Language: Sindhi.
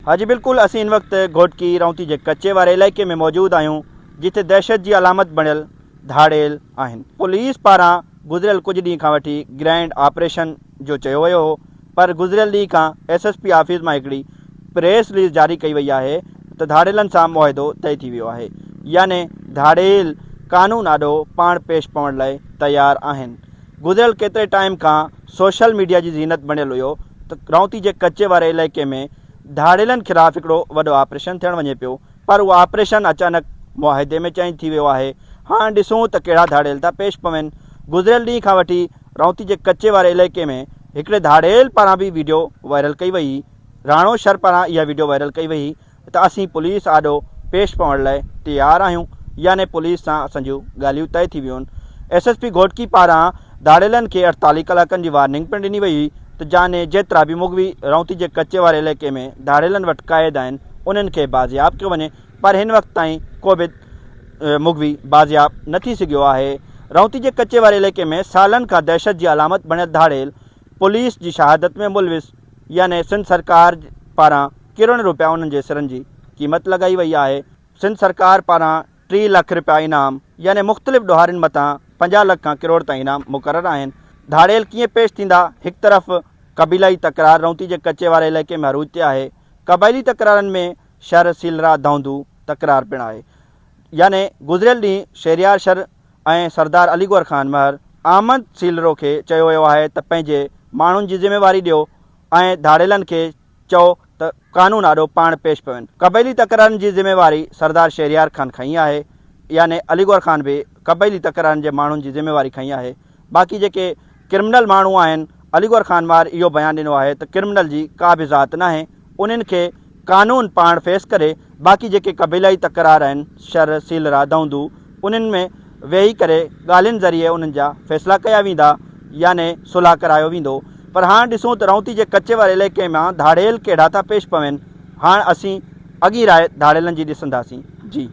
ها جي بلڪل اسين هن وقت گهوٽڪي رونتي جي ڪچي واري علائقي ۾ موجود آهيون جتي دهشت جي علامت بڻيل ڌاڙيل آهن. پوليس پاران گذريل ڪجهه ڏينهن کان وٺي گرينڊ آپريشن جو چيو ويو هو پر گذريل ڏينهن کان ايس ايس پي آفيس مان هڪڙي پريس رليز جاري ڪئي وئي آهي ته ڌاڙيلن سان معاهدو طئي ٿي ويو آهي يعني ڌاڙيل قانون آڏو پاڻ پيش پوڻ لاء تيار آهن. گذريل ڪيتري ٽائيم کان سوشل ميڊيا جي زينت بڻيل هيو ته رونتي جي ڪچي واري علائقي ۾ ڌاڙيلن خلاف هڪڙو وڏو آپريشن ٿيڻ وڃي پيو پر اهو آپريشن اچانڪ معاهدي ۾ چينج ٿي ويو آهي هاڻ ڏسون ته ڪهڙا ڌاڙيل ٿا پيش پون گذريل ڏينهن کان وٺي رونتي جي ڪچي واري علائقي ۾ هڪڙي ڌاڙيل پاران به ويڊيو وائرل ڪئي وئي راڻو شھر پاران اها ويڊيو وائرل ڪئي وئي ته اسين پوليس آڏو پيش پوڻ لاء تيار آهيون يعني پوليس سان اسان جون ڳالهيون طئي ٿي ويون. ايس ايس پي گهوٽڪي پاران ڌاڙيلن کي 48 ڪلاڪن جي وارننگ پڻ ڏني وئي هئي ته جاني جيترا به مغوي رونتي جي ڪچي واري علائقي ۾ ڌاڙيلن وٽ قيد آهن انهن کي بازياب ڪيو وڃي پر هن وقت تائين ڪو به مغوي بازياب نه ٿي سگهيو آهي. رونتي جي ڪچي واري علائقي ۾ سالن کان دهشت جي علامت بڻيل ڌاڙيل پوليس جي شهادت ۾ ملوث يعني سنڌ سرڪار پاران ڪروڙين روپيا انهن جي سرن جي قيمت لڳائي وئي آهي. سنڌ سرڪار پاران 30 لک رپيا انعام يعني مختلف ڏوهارين مٿان 50 لک کان ڪروڙ تائين انعام مقرر آهن. ڌاڙيل ڪيئن پيش ٿيندا؟ هڪ طرف قبيلائي تڪرار رونتي جي ڪچي واري علائقي ۾ عروج تي آهي. قبائلي تڪرارن ۾ شھر سيلرا ڌونڌو تڪرار پڻ آهي. يعني گذريل ڏينهن شهريار شھر ۽ سردار علي گوهر خان مهر احمد سيلرو کي چيو ويو آهي ته پنهنجي ماڻهن جي ذميواري ڏيو ۽ ڌاڙيلن کي چئو ته قانون آڏو پاڻ پيش پون. قبائلي تڪرارن جي ذميواري سردار شهريار خان کنئي آهي يعني علي گوهر خان به قبائلي تڪرارن جي ماڻهن جي ذميواري کنئي آهي. باقي جيڪي ڪرمنل ماڻهو آهن علي گوهر خان مهر اهو بيان ڏنو آهي ته ڪرمنل جي ڪا به ذات ناهي انهن کي قانون پاڻ فيس ڪري باقي جيڪي قبيلائي تڪرار آهن شھر، سيلرا، دئوندو انهن ۾ ويهي ڪري ڳالهين ذريعي انهن جا فيصلا ڪيا ويندا يعني صلح ڪرايو ويندو پر هاڻ ڏسون ته رونتي جي ڪچي واري علائقي مان ڌاڙيل ڪهڙا ٿا پيش پوين هاڻ اسين اڳي راء ڌاڙيلن جي ڏسنداسين جي.